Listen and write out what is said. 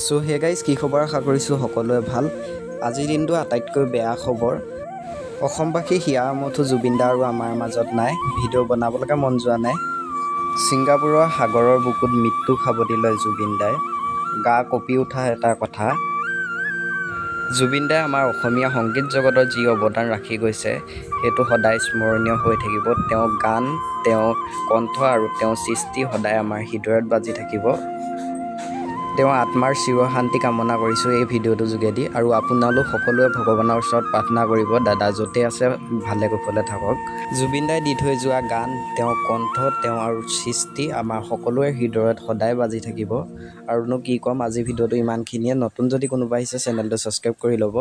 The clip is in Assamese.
চ' হে গাইজ, কি খবৰ? আশা কৰিছোঁ সকলোৱে ভাল। আজিৰ দিনটো আটাইতকৈ বেয়া খবৰ। অসমবাসী হিয়াৰ আমঠু জুবিন দা আৰু আমাৰ মাজত নাই। ভিডিঅ' বনাবলৈকে মন যোৱা নাই। ছিংগাপুৰৰ সাগৰৰ বুকুত মৃত্যুক সাৱটি লয় জুবিন দাই। গা কঁপি উঠা এটা কথা। জুবিন দাই আমাৰ অসমীয়া সংগীত জগতত যি অৱদান ৰাখি গৈছে, সেইটো সদায় স্মৰণীয় হৈ থাকিব। তেওঁৰ গান, তেওঁৰ কণ্ঠ আৰু তেওঁৰ সৃষ্টি সদায় আমাৰ হৃদয়ত বাজি থাকিব। তেওঁৰ আত্মাৰ চিৰশান্তি কামনা কৰিছোঁ এই ভিডিঅ'টোৰ যোগেদি আৰু আপোনালোক সকলোৱে ভগৱানৰ ওচৰত প্ৰাৰ্থনা কৰিব, দাদা য'তে আছে ভালে কুশলে থাকক। জুবিন দাই দি থৈ যোৱা গান, তেওঁৰ কণ্ঠ, তেওঁ আৰু সৃষ্টি আমাৰ সকলোৰে হৃদয়ত সদায় বাজি থাকিব। আৰুনো কি ক'ম, আজি ভিডিঅ'টো ইমানখিনিয়ে। নতুন যদি কোনোবা আহিছে, চেনেলটো ছাবস্ক্ৰাইব কৰি ল'ব।